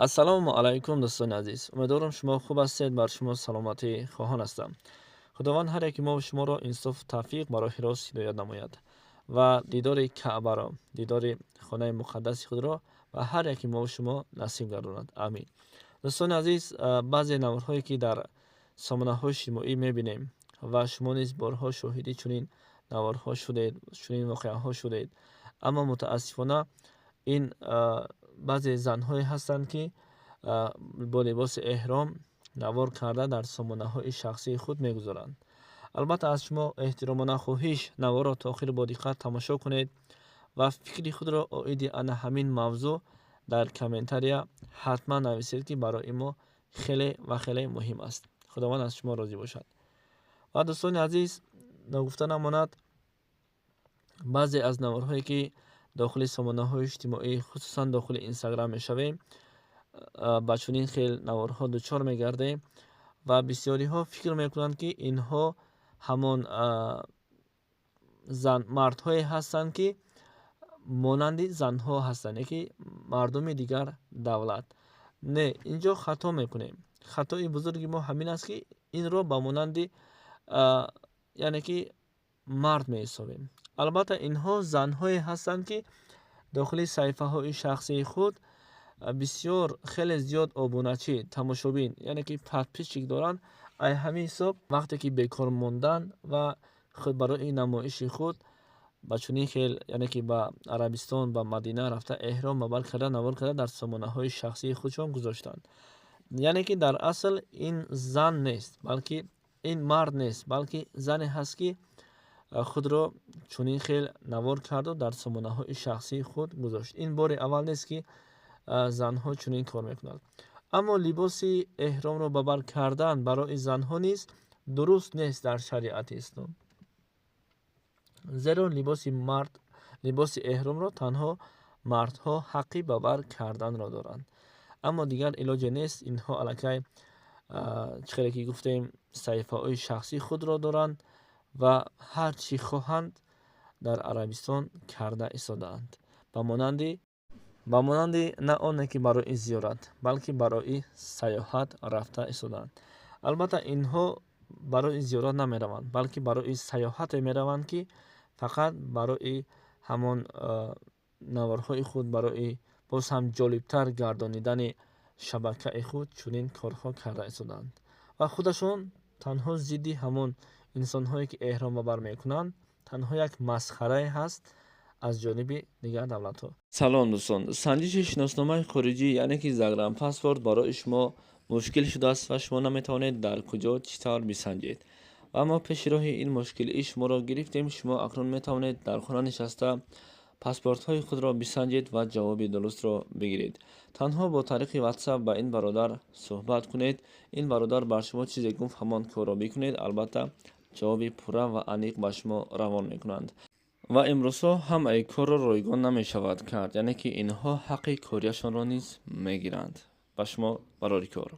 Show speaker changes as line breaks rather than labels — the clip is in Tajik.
Ассалому алайкум, дӯстони азиз. Умедворам, шумо хуб ҳастед, бар шумо саломатӣ хоҳон ҳастам. Худованд ҳар яки мо шуморо инсоф, тавфиқ, ба роҳи рост ҳидоят намояд ва дидори Каъбаро, дидори хонаи муқаддаси худро ба ҳар яки мо шумо насиб гардонад. Амин. Дӯстони азиз, баъзе наворҳое, ки дар сомонаҳои иҷтимоӣ мебинем ва шумо низ борҳо шоҳиди чунин наворҳо шудед, чунин воқеаҳо шудед, аммо мутаассифона ин баъзе занҳое ҳастанд, ки бо либоси эҳром навор карда, дар сомонаҳои шахсии худ мегузоранд. Албатта, аз шумо эҳтиромона хоҳиш: наворро то охир бо диққат тамошо кунед ва фикри худро оиди ана ҳамин мавзӯъ дар комментария ҳатман нависед, ки барои мо хеле ва хеле муҳим аст. Худованд аз шумо розӣ бошад. Ва, дӯстони азиз, ногуфта намонад, баъзе аз наворҳое, ки дохили сомонаҳои иҷтимоӣ, хусусан дохили Инстаграм мешавем, ба чунин хел наворҳо дучор мегардем ва бисёриҳо фикр мекунанд, ки инҳо ҳамон зан мардҳое ҳастанд, ки монанди занҳо ҳастанд, яки мардуми дигар давлат. Не, инҷо хато мекунем. Хатои бузурги мо ҳамин аст, ки инро ба монанди, яъне ки мард меҳисобем. Албатта, инҳо занҳое ҳастанд, ки дохили саҳифаҳои шахсии худ бисёр, хеле зиёд обуначӣ, тамошобин, яъне ки подписчик доранд. Ай ҳамин ҳисоб, вақте ки бекор мондан ва худ барои намоиши худ ба чунин хел, яъне ки ба Арабистон, ба Мадина рафта, эҳром ба бар карда, навор карда, дар сомонаҳои шахсии худшон гузоштанд. Яъне ки дар асл ин зан нест, балки ин мард нест, балки зане ҳаст, ки худро чунин хел навор карду дар сомонаҳои шахсии худ гузошт. Ин бори аввал нест, ки занҳо чунин кор мекунанд, аммо либоси эҳромро ба бар кардан барои занҳо низ дуруст нест дар шариати ислом, зеро либоси мард, либоси эҳромро танҳо мардҳо ҳаққи ба бар карданро доранд. Аммо дигар илоҷе нест. Инҳо аллакай, чӣ хеле ки гуфтем, саҳифаҳои шахсии худро доранд ва ҳар чӣ хоҳанд дар Арабистон карда истодаанд, ба монанди на оне ки барои зиёрат, балки барои сайёҳат рафта истодаанд. Албатта, инҳо барои зиёрат намераванд, балки барои сайёҳате мераванд, ки фақат барои ҳамон наворҳои худ, барои боз ҳам ҷолибтар гардонидани шабакаи худ чунин корҳо карда истодаанд ва худашон танҳо зидди ҳамон инсонҳое, ки эҳром ба бар мекунанд, танҳо як масхарае ҳаст аз ҷониби дигар давлатҳо. Салом, дӯстон. Санҷиши шиносномаи хориҷӣ, яъне ки загранпаспорт, барои шумо мушкил шудааст ва шумо наметавонед дар куҷо, чӣ тавр бисанҷед. Ва мо пеши роҳи ин мушкилии шуморо гирифтем. Шумо акнун метавонед дар хона нишаста паспортҳои худро бисанҷед ва ҷавоби дурустро бигиред. Танҳо бо тариқи WhatsApp ба ин бародар суҳбат кунед. Ин бародар бар шумо чизе гуфт, ҳамон корро бикунед. Албатта, ҷавоби пурра ва аниқ ба шумо равон мекунанд. Ва имрӯзҳо ҳамаи корро ройгон намешавад кард, яъне ки инҳо ҳаққи кориашонро низ мегиранд. Ба шумо барори кор.